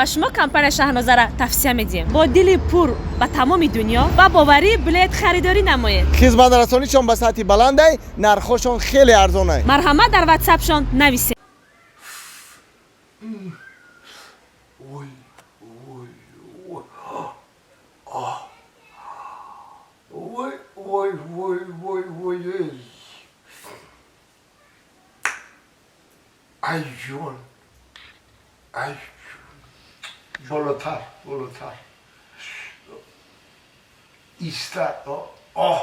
Ба шумо компания Шаҳнозара тавсия медиҳем. Бо дили пур ба тамоми дунё ба боварӣ билет харидорӣ намоед. Хизматрасонишон ба сатҳи баландай, нархҳошон хеле арзонай. Марҳамат, дар ватсапшон нависед. Ой, ой, ой, ой, ой, ой. Ай ҷон, ай ҷон. Болотар, болотар. Иста. Оҳ,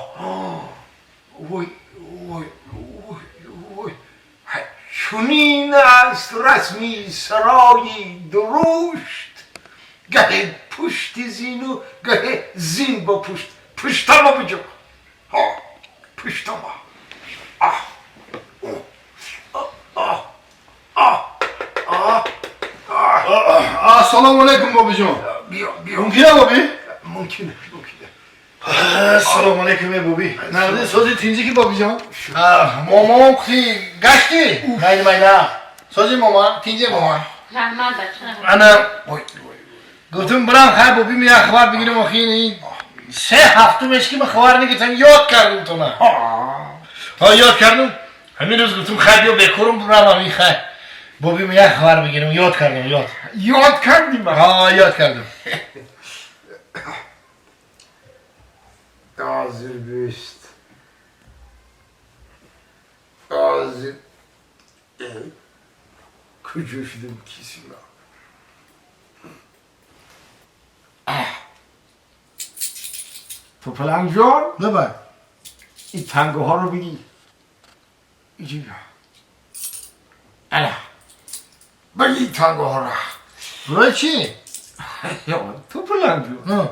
ой, ой, ой, ой. Чунин аст расми сарои дурушт, гаҳе пушти зину, гаҳе зин ба пушт. Пуштама биҷо, ҳо, пуштама. Аҳ, аҳ, аҳ, аҳ. Ассалому алайкум, бобиҷон. Биё, биё. Мумкина, боби? Мумкина, мумкина. Ассалому алайкум, э, боби. Нағзи, сози, тинҷи ки, бобиҷон? Момон қути гашти? Майли, майла. Сози, мома, тинҷе, мома. Раҳмат, бача. Ана ой, ой. Гуфтум бирам, хай, боби, як хабар бигирем. Охи 3 ҳафту меш ки ман хабар нагирифтам, ёд кардум тона. Ҳа, ёд кардум. Ҳамин рӯз гуфтум, хай, биё, бекорум, бирам ҳамин, хай, бобим як хабар бигирем. Ёд кардум, ёд. Ёд кардим. Ҳа, ёд кардум. Ҳозир бест, ҳозир. Куҷо шудем кисима? Топаланг ҷон. Лабай. Ин тангаҳоро бигир, иҷи бия, ана, бигир тангаҳоро. Барои чӣ? Топаланг ҷон,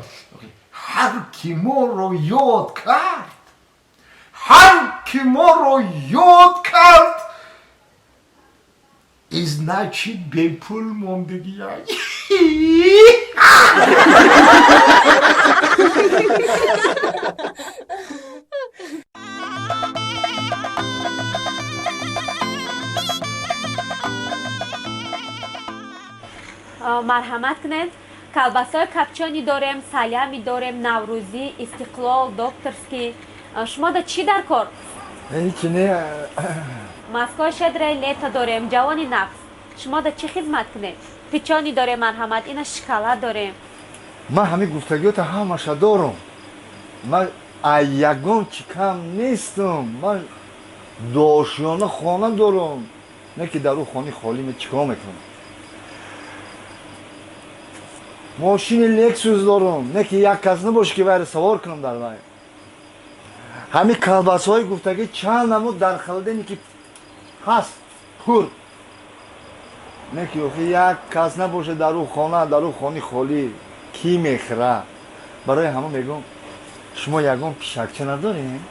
ҳар ки моро ёд кард, ҳар ки моро ёд кард, и значит бепул мондагия. Марҳамат кунед, колбасаи копчёный дорем, салями дорем, наврӯзӣ, Истиқлол, докторский. Шумо да чӣ дар кор? Ҳеҷ не. Маскои Щедрое лето дорем, ҷавони нафс. Шумо да чӣ хизмат кунед? Печенье дорем, марҳамат, ина шоколад дорем. Ман ҳамин гуфтагиёта ҳамаша дорум. Ман ягон чӣ кам нестам. Ман дошёна хона дорум, не ки дар ӯ хони холӣ ме чӣ кор мекунам? Мошини Лексус дорум, не ки як кас набоше ки вайро савор кунам дар вай. Ҳамин колбасҳои гуфтагӣ чанд намуд дар холодильники ҳаст, пур, не ки охи як кас набоше дар ӯ хона, дар ӯ хони холӣ кӣ мехӯра? Барои ҳама мегӯм, шумо ягон пишакча надорем?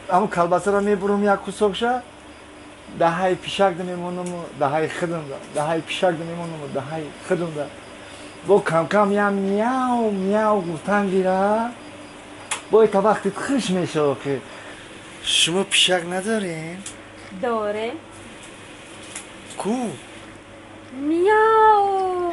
Ҳамн колбасаро мебурам, як кусокша даҳаи пишакда мемонаму даҳаи худамда, даҳаи пишакда мемонаму даҳаи худамда. Бо камкам ям мяу мяу гуфтан гира, бо та вақти хуш мешава. Охи шумо пишак надорем? Дорем. Ку? Мяу.